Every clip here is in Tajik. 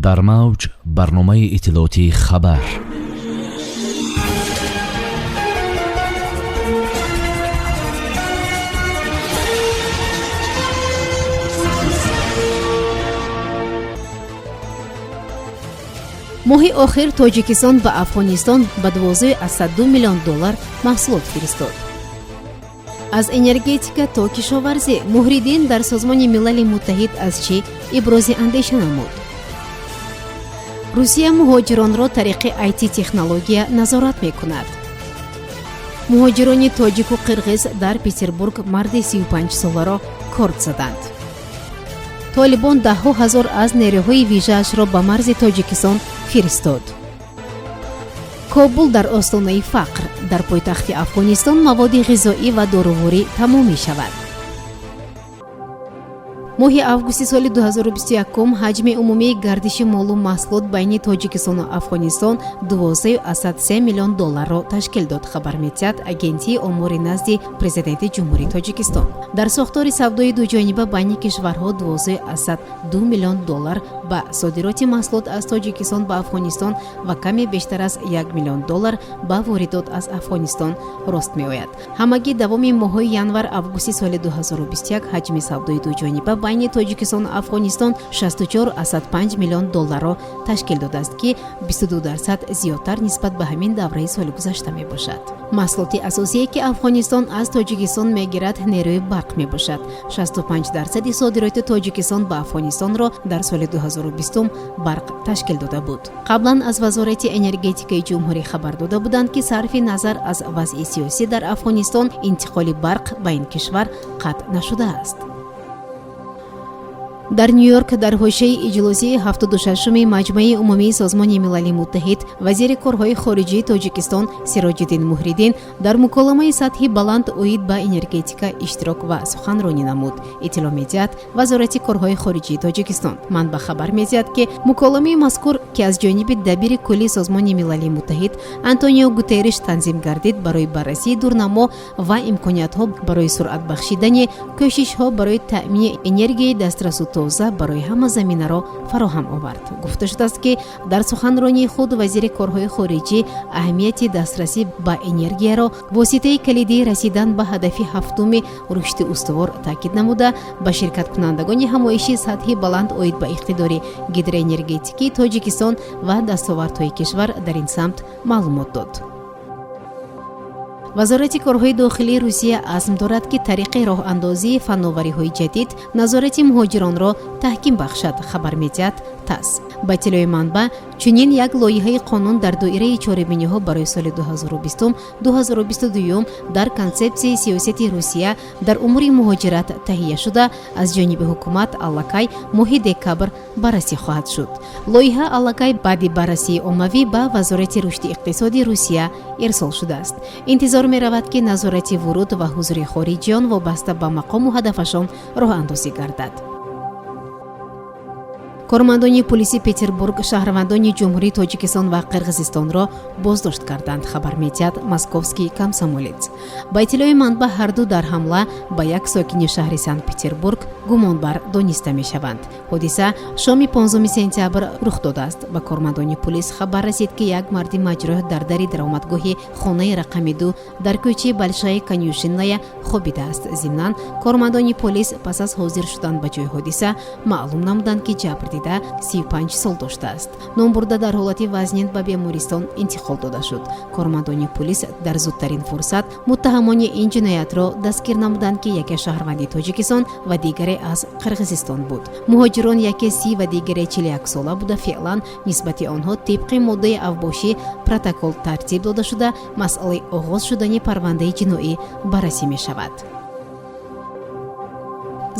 Дар мавҷ барномаи иттилоотии «Хабар». Моҳи охир Тоҷикистон ба Афғонистон ба 12,2 миллион доллар маҳсулот фиристод. Аз энергетика то кишоварзӣ, Муҳриддин дар Созмони Милали Муттаҳид аз чӣ ибрози андеша намуд? Русия муҳоҷиронро тариқи IT технология назорат мекунад. Муҳоҷирони тоҷику қирғиз дар Петербург марди 35-соларо корд заданд. Толибон даҳҳо ҳазор аз нерӯҳои вижаашро ба марзи Тоҷикистон фиристод. Кобул дар остонаи фақр. Дар пойтахти Афғонистон маводи ғизоӣ ва доруворӣ тамом мешавад. Моҳи августи соли 2021 ҳаҷми умумии гардиши молу маҳсулот байни Тоҷикистону Афғонистон 12,3 миллион долларро ташкил дод, хабар медиҳад Агентии омори назди Президенти Ҷумҳурии Тоҷикистон. Дар сохтори савдои дуҷониба байни кишварҳо 12,2 миллион доллар ба содироти маҳсулот аз Тоҷикистон ба Афғонистон ва каме бештар аз 1 миллион доллар ба воридот аз Афғонистон рост меояд. Ҳамагӣ давоми моҳҳои январ августи соли 2021 ҳаҷми савдои дуҷониба байни Тоҷикистону Афғонистон 64,5 миллион долларро ташкил додааст, ки 22% зиёдтар нисбат ба ҳамин давраи соли гузашта мебошад. Маҳсулоти асосие, ки Афғонистон аз Тоҷикистон мегирад, нерӯи барқ мебошад. 65 дарсади содироти Тоҷикистон ба Афғонистонро дар соли 2020 барқ ташкил дода буд. Қаблан аз Вазорати энергетикаи ҷумҳурӣ хабар дода буданд, ки сарфи назар аз вазъи сиёсӣ дар Афғонистон, интиқоли барқ ба ин кишвар қатъ нашудааст. Дар Ню-Йорк дар ҳошияи иҷлосияи 76-уми Маҷмаи умумии Созмони Милали Муттаҳид вазири корҳои хориҷии Тоҷикистон Сироҷиддин Муҳриддин дар муколамаи сатҳи баланд оид ба энергетика иштирок ва суханронӣ намуд, иттилоъ медиҳад Вазорати корҳои хориҷии Тоҷикистон. Манба хабар медиҳад, ки муколамаи мазкур, ки аз ҷониби дабири кулли Созмони Милали Муттаҳид Антонио Гутерриш танзим гардид, барои баррасии дурнамо ва имкониятҳо барои суръат бахшидани кӯшишҳо барои таъмини энергияи дастрасу тоза барои ҳама заминаро фароҳам овард. Гуфта шудааст, ки дар суханронии худ вазири корҳои хориҷӣ аҳамияти дастрасӣ ба энергияро воситаи калидии расидан ба ҳадафи ҳафтуми рушди устувор таъкид намуда, ба ширкаткунандагони ҳамоиши сатҳи баланд оид ба иқтидори гидроэнергетикии Тоҷикистон ва дастовардҳои кишвар дар ин самт маълумот дод. Вазорати корҳои дохилии Русия азм дорад, ки тариқи роҳандозии фанновариҳои ҷадид назорати муҳоҷиронро таҳким бахшад, хабар медиҳад ТАСС. Ба иттилои манбаъ, чунин як лоиҳаи қонун дар доираи чорабиниҳо барои соли 2020-2022 дар консепсияи сиёсати Русия дар умури муҳоҷират таҳия шуда, аз ҷониби ҳукумат аллакай моҳи декабр баррасӣ хоҳад шуд. Лоиҳа аллакай баъди баррасии оммавӣ ба Вазорати рушди иқтисоди Русия ирсол шудааст. Интизор меравад, ки назорати вуруд ва ҳузури хориҷиён вобаста ба мақому ҳадафашон роҳандозӣ гардад. Кормандони пулиси Петербург шаҳрвандони Ҷумҳурии Тоҷикистон ва Қирғизистонро боздошт карданд, хабар медиҳад «Московский комсомолец». Ба иттилои манба, ҳарду дар ҳамла ба як сокини шаҳри Санкт Петербург гумонбар дониста мешаванд. Ҳодиса шоми 5 сентябр рух додааст. Ба кормандони пулис хабар расид, ки як марди маҷрӯҳ дар дари даромадгоҳи хонаи рақами 2 дар кӯчаи Большая Конюшенная хобидааст. Зимнан, кормандони полис пас аз ҳозир шудан ба ҷои ҳодиса маълум намуданд, ки ҷабрдида 35 сол доштааст. Номбурда дар ҳолати вазнин ба бемористон интиқол дода шуд. Кормандони пулис дар зудтарин фурсат муттаҳамони ин ҷиноятро дастгир намуданд, ки яке шаҳрванди Тоҷикистон ва дигаре аз Қирғизистон буд. Муҳоҷирон яке 30 ва дигаре 41 сола буда, феълан нисбати онҳо тибқи моддаи авбошӣ протокол тартиб дода шуда, масъалаи оғоз шудани парвандаи ҷиноӣ баррасӣ мешавад.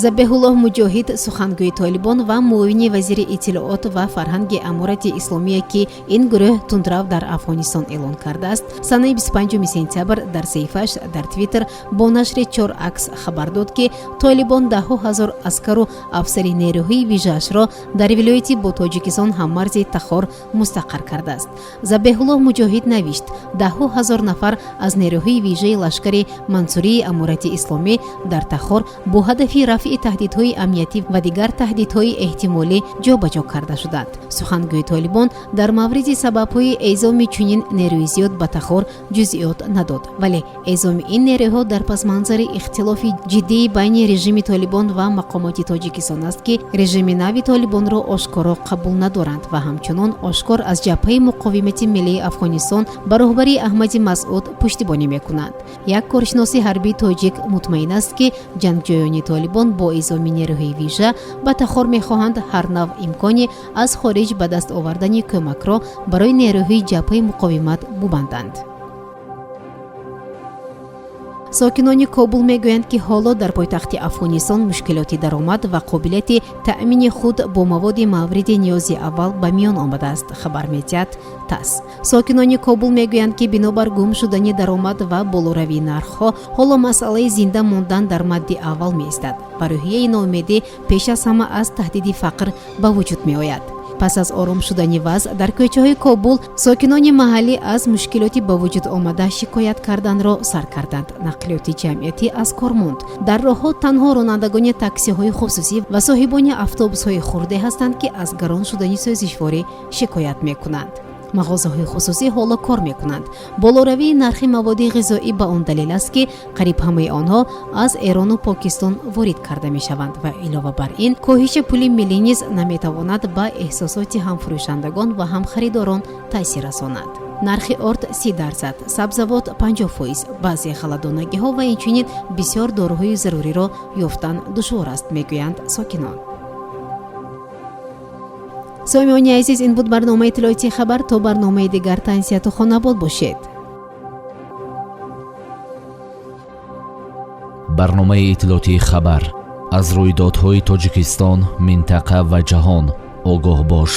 Забеҳуллоҳ Муҷоҳид, сухангӯи Толибон ва муовини вазири иттилоот ва фарҳанги Аморати Исломия, ки ин гурӯҳ тундрав дар Афғонистон эълон кардааст, санаи 25 сентябр дар саҳифааш дар Твиттер бо нашри чор акс хабар дод, ки Толибон даҳҳо ҳазор аскару афсари нерӯҳои вижаашро дар вилояти бо Тоҷикистон ҳаммарзи Тахор мустақар кардааст. Забеҳуллоҳ Муҷоҳид навишт: «Даҳҳо ҳазор нафар аз нерӯҳои вижаи лашкари Мансурии Аморати Исломӣ дар Тахор бо ҳадафи рафъи дафъи таҳдидҳои амниятӣ ва дигар таҳдидҳои эҳтимолӣ ҷобаҷо карда шуданд. Сухангӯи Толибон дар мавриди сабабҳои эъзоми чунин нерӯи зиёд ба Тахор ҷузъиёт надод, вале эъзоми ин нерӯҳо дар пасманзари ихтилофи ҷиддии байни режими Толибон ва мақомоти Тоҷикистон аст, ки режими нави Толибонро ошкоро қабул надоранд ва ҳамчунон ошкор аз ҷабҳаи муқовимати миллии Афғонистон ба роҳбарии Аҳмади Масъуд пуштибонӣ мекунанд. Як коршиноси ҳарбии тоҷик мутмаин аст, ки ҷангҷӯёни Толибон бо эъзоми нерӯҳои вижа ба Тахор мехоҳанд ҳар навъ имкони аз хориҷ ба даст овардани кӯмакро барои нерӯҳои ҷабҳаи муқовимат бубанданд. Сокинони Кобул мегӯянд, ки ҳоло дар пойтахти Афғонистон мушкилоти даромад ва қобилияти таъмини худ бо маводи мавриди ниёзи аввал ба миён омадааст, хабар медиҳад ТАСС. Сокинони Кобул мегӯянд, ки бинобар гум шудани даромад ва болоравии нархҳо ҳоло масъалаи зинда мондан дар мадди аввал меистад ва рӯҳияи ноумедӣ пеш аз ҳама аз таҳдиди фақр ба вуҷуд меояд. Пас аз ором шудани вазъ дар кӯчаҳои Кобул, сокинони маҳаллӣ аз мушкилоти ба вуҷуд омада шикоят карданро сар карданд. Нақлиёти ҷамъиятӣ аз кор монд. Дар роҳҳо танҳо ронандагони таксиҳои хусусӣ ва соҳибони автобусҳои хурде ҳастанд, ки аз гарон шудани сӯзишворӣ шикоят мекунанд. Мағозаҳои хусусӣ ҳоло кор мекунанд. Болоравии нархи маводи ғизоӣ ба он далел аст, ки қариб ҳамаи онҳо аз Эрону Покистон ворид карда мешаванд ва илова бар ин коҳиши пули миллӣ низ наметавонад ба эҳсосоти ҳам фурӯшандагон ва ҳам харидорон таъсир расонад. Нархи орд 30%, сабзавот 50%, баъзе ғалладонагиҳо ва инчунин бисёр доруҳои заруриро ёфтан душвор аст, мегӯянд сокинон. Сомиёни азиз, ин буд барномаи иттилоотии «Хабар». То барномаи дигар тансиҳату хонабод бошед. Барномаи иттилоотии «Хабар». Аз рӯйдодҳои Тоҷикистон, минтақа ва ҷаҳон огоҳ бош.